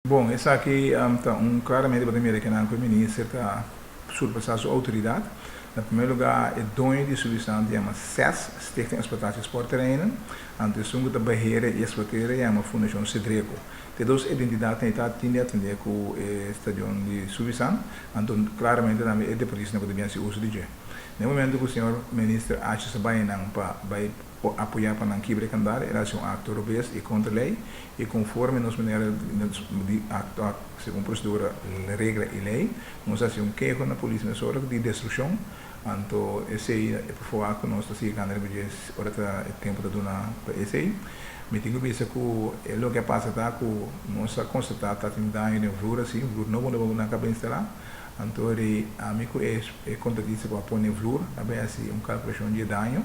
Bon, esaki ta un claramente bo ta mira kinan cu e minister ta surpasa su autoridad. Na primer lugar, e doño di Suffisant yama SES, Stichting Exploitatie Sportterreinen, anto esun cu ta beheer y exploteer yama Fundacion Sedreko. Te dos identidadnan ta tin di atende cu e stadion di Suffisant, anto claramente tambe e deportistanan cu ta bin haci uso di dje. Na e momento cu señor minister haci su bayanan pa bay apoya pa nan kibra e candal, el a haci un acto robes y contra ley y conforme nos manera di actua segun procedura, regla y ley, nos a haci un keho na polis mesora di destruccion. Anto esey e por foar cu nos ta sigui gana riba dje ora ta e tempo ta duna pa esey. Mi tin cu bisa cu e loke a pasa ta cu nos a constata ta tin daño den vloer asi, vloer nobo nobo cu nan caba instala. Anto ri ami cu e contratista cu a pone vloer a bay haci un calculacion di e daño,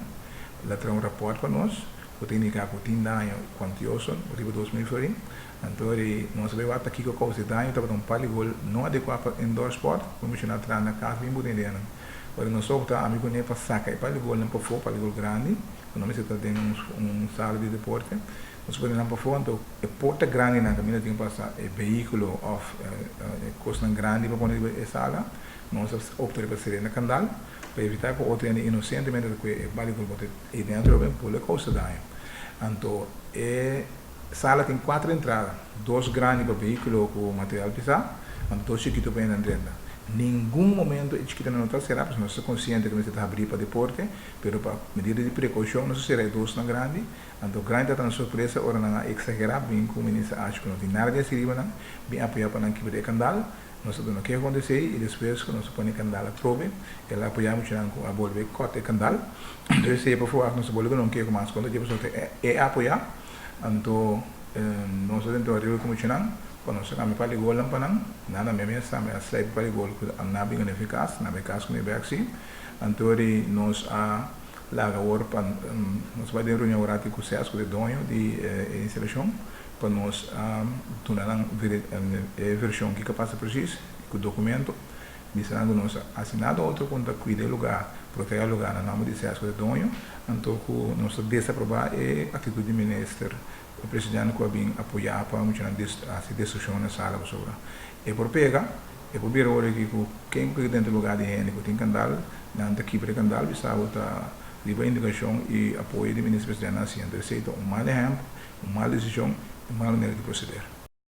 el a traha un rapport pa nos cu ta indica cu tin daño cuantioso riba 2000 florin. Anto ri nos a bay wak ta kico a causa e daño, tabata un par di gol no adecua pa indoor sport, cu menciona traha na cas bin buta ideanan. Ora nos opta ami cu ne pa saca e par di golnan pafo, par di gol grandi, cu no mester ta den un sala di deporte, nos pone nan pafo, anto e porta grandinan caminda tin pasa e vehiculo of e cosnan grandi pa pone riba e sala, nos a opta riba sere na candal pa evita cu otro hende inocentemente ta cue e par di gol bote ey den atrobe por lo causa daño. Anto e sala tin cuatro entrada, dos grandi pa vehiculo cu material pisa, anto dos chikito pa hende drenta. Ningun momento e chikitonan no ta sera, pasobra nos ta consciente cu mester ta habri pa deporte, pero pa medida di precaucion nos a sera e dosnan grandi. Anto grandi tabata nan sorpresa ora nan a exagera bin cu Minister Ash cu no tin nada di haci riba nan, bin apoya pa nan kibra e candal. Nos a duna keho contra esey y despues cu nos a pone e candal atrobe, el a apoya muchanan cu a bolbe corta e candal. Anto esey pa for nos a bolbe duna un keho mas contra dje pasobra ta e a apoya. Anto nos a tenta un arreglo cu muchanan pa nos a cambia par di golnan pa nan. Nan a mi mes tambe a slijp par di gol cu nan a bin gana eficas, nan a bay cas cu mi bek si. Anto di nos a laga awor pa nos bai den reunion awor cu SES cu ta e doño di e instalacion pa nos duna nan e version kico a pasa precies cu documento. Bisa nan cu nos a haci nada otro cu ta cuida e lugar, proteha e lugar na nomber di SES cu ta e doño, anto cu nos ta desaproba e actitud di minister presidente cu a bin apoya pa muchanan haci destruccion na sala pasobra e por pega. E por bira ora aki ku ken ku ta dentro lugar di hende ku tin kandal, nan ta kibra e kandal bisa bo ta riba indikashon i apoyo di Minister Presidente nan hasiendo. Esei ta un mal ehèmpel, un mal desishon i un mal manera di proseder.